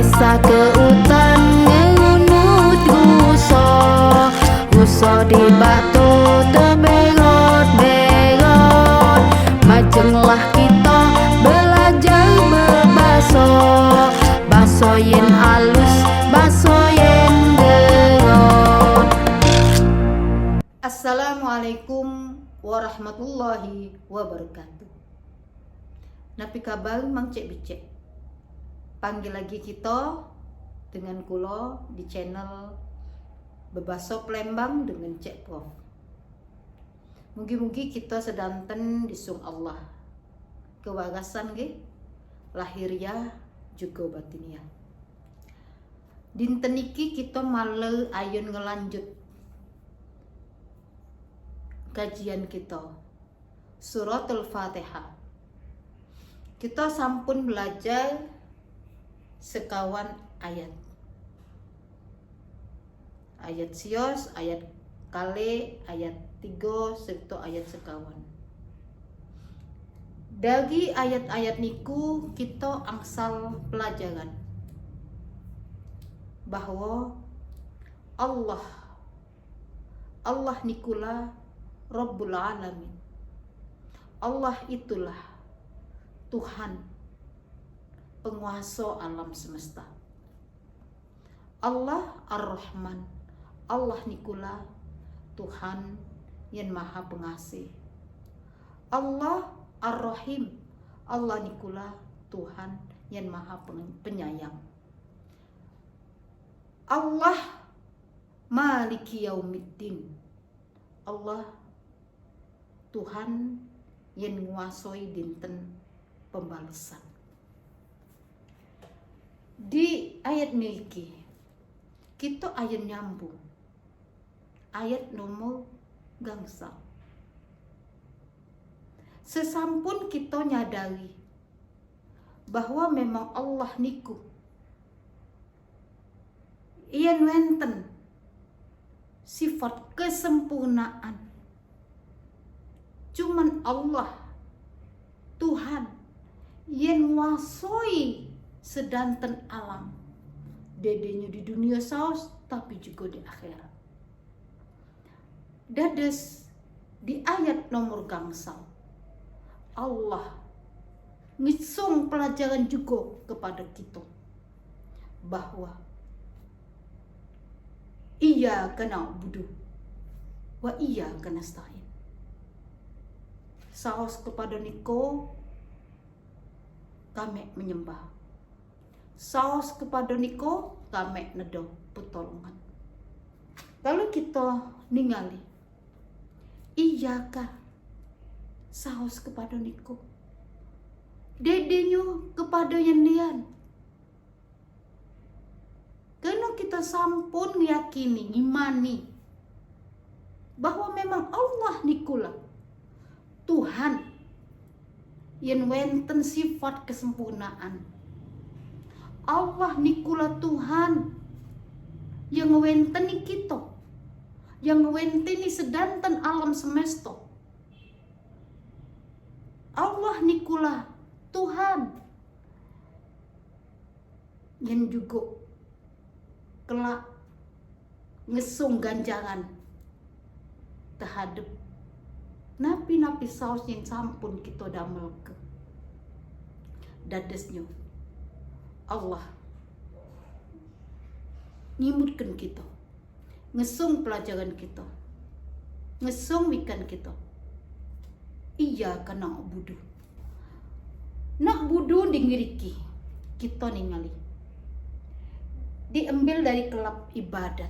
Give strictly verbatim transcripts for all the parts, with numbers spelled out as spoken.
Sake utan ngenut ruso, ruso di batu teberot-berot. Majenglah kito belajar bebaso, baso yen alus, baso yen gerot. Assalamualaikum warahmatullahi wabarakatuh. Napi kabar, Mang Cek Bicek? Panggil lagi kito dengan kulo di channel Bebaso Palembang dengan Cek Prof. Mugi-mugi kito sedanten disung Allah kewarasan, nggih, lahiriah jugo batiniah. Dinten niki kito maler ayun ngelanjut kajian kito, Suratul Fatihah. Kito sampun belajar sekawan ayat. Ayat sios, ayat kale, ayat tigo, serto ayat sekawan. Dari ayat-ayat niku kito angsal pelajaran bahwa Allah, Allah nikulah Rabbul Alamin. Allah itulah Tuhan, penguaso alam semesta. Allah Ar-Rahman, Allah nikulah Tuhan yang Maha Pengasih. Allah Ar-Rahim, Allah nikulah Tuhan yang Maha Peng-, Penyayang. Allah Maliki Yaumiddin, Allah Tuhan yang nguasoi dinten pembalesan. Di ayat niki, kito ayo nyambung ayat nomor gangsal. Sesampun kito nyadari bahwa memang Allah niku, iyen wenten sifat kesempurnaan. Cuman Allah, Tuhan, yen nguasoi sedanten alam, dedenyo di dunia saos, tapi jugo di akhirat. Dados, di ayat nomor gangsal, Allah ngesong pelajaran jugo kepada kito bahwa iyyaka na'budu wa iyyaka nasta'in. Saos kepada niko kami menyembah. Saos kepada niko kami nedo petolongan. Lalu kito ningali, iyyaka, saos kepada niko, dedenyo kepada yang lian. Karena kita sampun meyakini, ngimani bahwa memang Allah nikulah Tuhan yang wenten sifat kesempurnaan. Allah nikulah Tuhan yang wenteni kito, yang wenteni sedanten alam semesta. Allah nikulah Tuhan yang jugo kelak ngesung ganjaran tehadep napi-napi saos yang sampun kito damelke. Dadesnyo, Allah ngimutken kito, ngesung pelajaran kito, ngesung wikan kito. Iyyaka na'budu. Na'budu di ngriki kito ningali diambil dari kelab ibadat,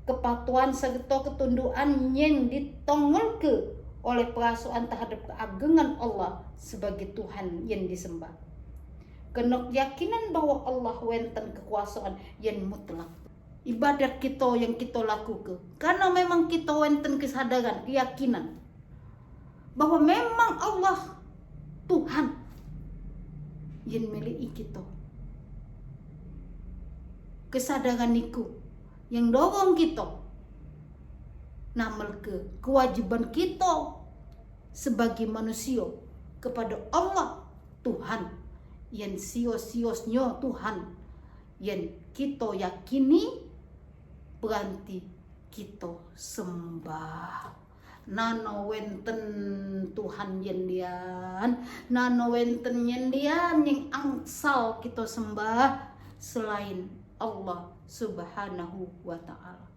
kepatuhan serta ketundukan yang ditongolke oleh perasaan terhadap keagungan Allah sebagai Tuhan yang disembah. Kena keyakinan bahwa Allah wenten kekuasaan yang mutlak. Ibadat kito yang kito lakuke karena memang kito wenten kesadaran, keyakinan bahwa memang Allah Tuhan yang miliki kito. Kesadaran niku yang dorong kito namelke kewajiban kito sebagai manusia kepada Allah Tuhan Yen sios-siosnyo Tuhan yen kito yakini, beranti kito sembah. Nano wenten Tuhan yen dian, nano wenten yen dian yang angsal kito sembah selain Allah Subhanahu wa Ta'ala.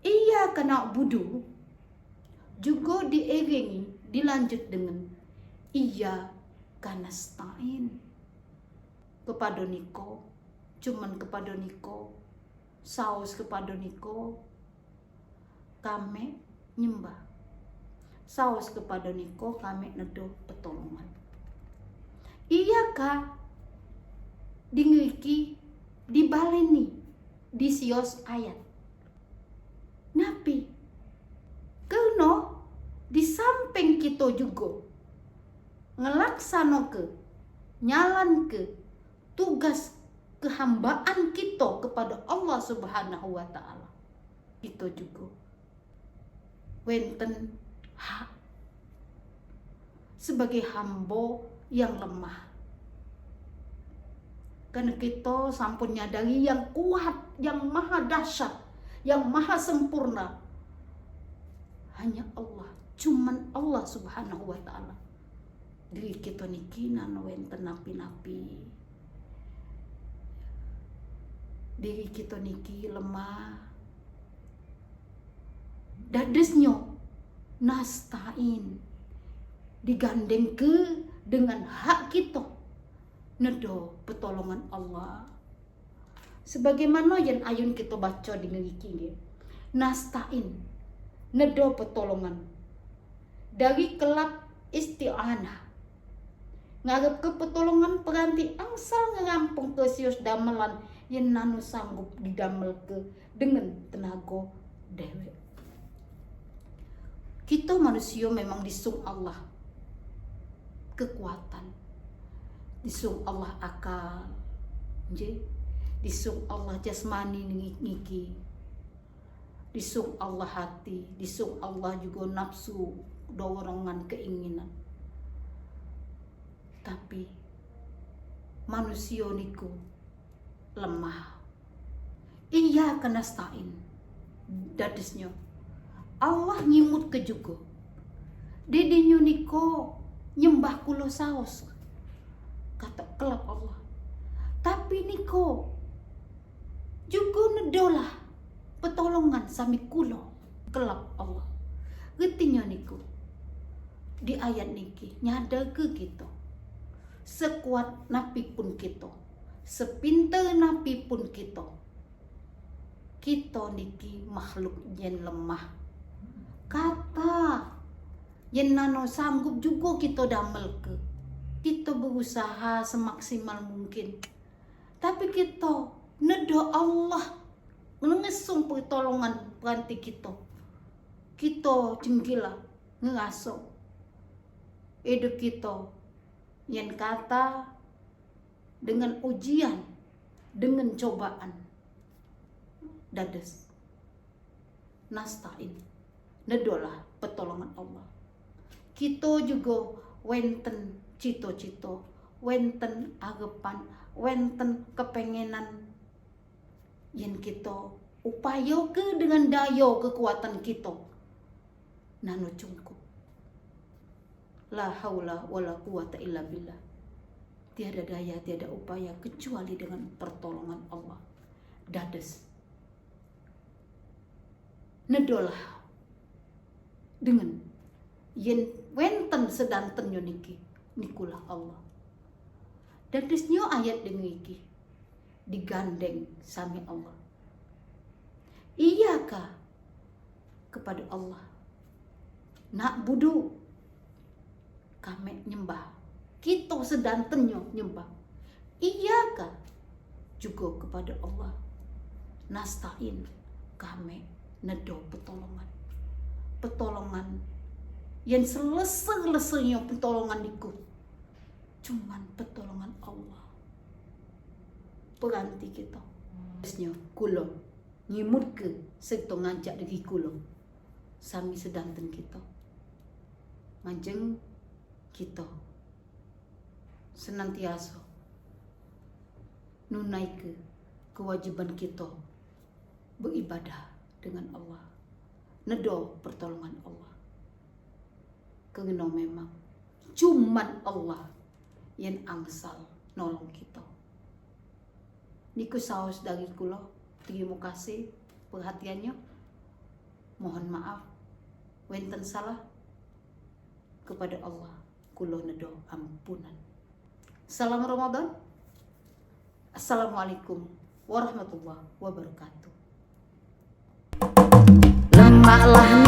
Iyyaka na'budu jugo diiringi, dilanjut dengan iyyaka nasta'in. Kepado niko, cuman kepado niko, saos kepado niko, kami nyembah. Saos kepado niko kami nedo petolongan. Iyyaka dingeriki dibaleni di sios ayat. Napi? Kerno di samping kito jugo ngelaksanoke, nyalanke tugas kehambaan kito kepada Allah Subhanahu wa Ta'ala, kito jugo wenten hak sebagai hambo yang lemah. Karena kito sampun nyadari yang kuat, yang maha dahsyat, yang maha sempurna hanya Allah, cuman Allah Subhanahu wa Ta'ala. Diri kito niki nano wenten napi-napi. Diri kito niki lemah. Dadesnyo nasta'in, digandengke dengan hak kito nedo petolongan Allah. Sebagaimano yen ayun kito baco di ngeriki nggih. Nasta'in, nedo petolongan. Dari kelab isti'anah. Ngarepke petolongan peranti angsal ngerampungke sios damelan yen nano sanggup didamelke dengan tenago dewek. Kito manusio memang disung Allah kekuatan, disung Allah akal, nggih, disung Allah jasmani ngi-, niki, disung Allah hati, disung Allah jugo nafsu, dorongan, keinginan. Tapi manusio niku lemah. Iyyaka nasta'in. Dadesnyo Allah nyimutke jugo. Dedinyo niko nyembah kulo saos, kato kelab Allah. Tapi niko jugo nedolah petolongan sami kulo, kelab Allah. Retinyo niku, di ayat niki nyadarke kito, sekuat napi pun kito, sepinter napi pun kito, kito niki makhluk yen lemah. Kata yen nano sanggup jugo kito damelke. Kito berusaha semaksimal mungkin. Tapi kito nedo Allah ngesung pertolongan peranti kito. Kito jenggila ngeraso idup kito yen kata dengan ujian, dengan cobaan. Dades. Nasta'in. Nedolah petolongan Allah. Kito jugo wenten cito-cito, wenten arepan, wenten kepengenan. Yen kito upayoke dengan dayo kekuatan kito, nano cungkup. La haula wala quwata illa billah. Tiada daya, tiada upaya kecuali dengan pertolongan Allah. Dades. Nedolah dengan yen wenten sedantennyo niki, nikulah Allah. Dadesnyo ayat demi iki digandeng sami Allah. Iyyaka, kepada Allah. Na'budu, kami nyembah. Kito sedantennyo nyembah. Iyyaka, jugo kepada Allah. Nasta'in, kami nedo petolongan. Petolongan yang selese-lesenyo petolongan niku cuman petolongan Allah. Peranti kito. Terusnyo, kulo ngimutke serto ngajak diri kulo sami sedanten kito. Majeng kito senantiaso nunaike kewajiban kito beribadah dengan Allah, nedo pertolongan Allah. Kerno memang cuman Allah yang angsal nolong kito. Niku saos dari kulo. Terima kasih perhatiannya. Mohon maaf wenten salah. Kepada Allah kulo nedo ampunan. Salam Ramadan. Assalamualaikum warahmatullahi wabarakatuh. Lemaklah